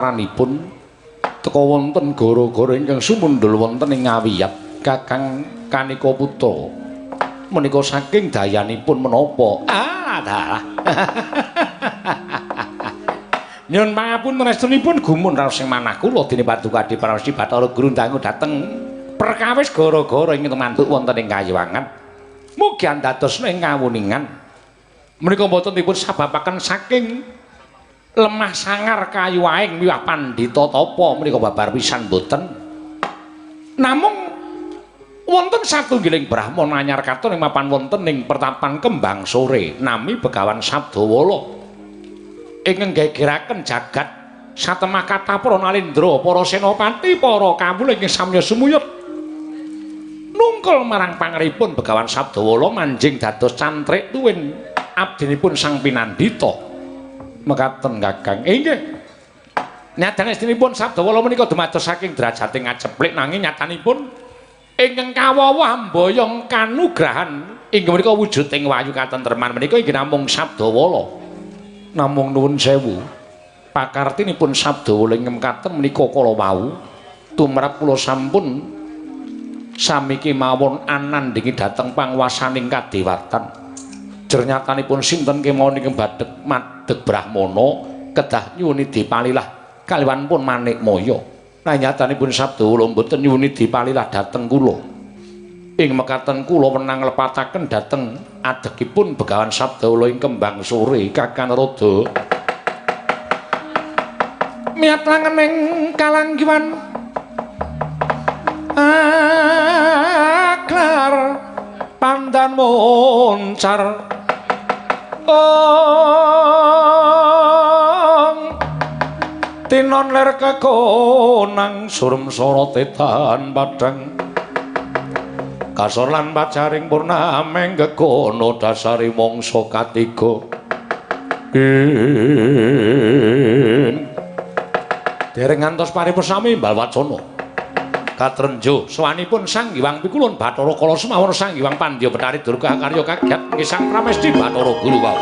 Ranipun teka wonten gara-gara ingkang sumundhul wonten ing Ngawiyat Kakang Kanika Putra menika saking dayanipun menapa? Ah, dalah. Nyuwun pangapunten estunipun gumun raos ing manah kula dene Paduka Adi Paramesti Bathara Guru dangu dhateng perkawis gara-gara ing mantuk wonten ing Kayiwangan. Mugi andadosna ing kawuningan. Menika mboten dipun sababaken saking lemah sangar kayu aing miwah pandhita tapa menika babar pisan mboten. Namung wonten satunggiling brahmana anyar katon ing mapan wonten ing pertapan Kembang Sore nami Begawan Sabdawala ingkang gegeraken jagat satemah kathah para nalendra, para senopati, para kawula ingkang samya sumuyut nungkul marang pangeripun Begawan Sabdawala manjing dados cantrik tuwin abdinipun sang pinandhita. Mekaten Kakang. Inggih. Nyatane estinipun Sabdawala menika dumados saking derajate ngaceplik nanging nyatanipun ingkang kawawa amboyong kanugrahan inggih menika wujuding wayu katentreman menika inggih namung Sabdawala. Namung nuwun sewu. Pakartinipun Sabdawala ing mekaten menika kala wau tumrap kula sampun sami kemawon anandhingi dhateng panguwasaning kadewatan. Jernyatanipun sinten kemawon ingkang badhek madheg brahmana kedah nyuwuni dipalilah kaliwan pun Manikmaya. Nah nyatanipun Sabdawala mboten nyuwuni dipalilah dhateng kula. Ing mekaten kula wenang lepataken dhateng adegipun Begawan Sabdawala ing Kembang Sore Kakang Rada. Miyat langening kalanggiwan aklar pandan moncar ong tinon ler kekonang surem sorote tan padang kasor lan pacaring purnameng gegono dasari mangsa katiga in dereng ngantos paripesami imbal wacana katrenjo sowanipun Sang Hyang Pikulun Bathara Kala Semawana Sang Hyang Pandya Bethari Durga Karya kaget nggih Sang Pramesti Bathara Guru wau.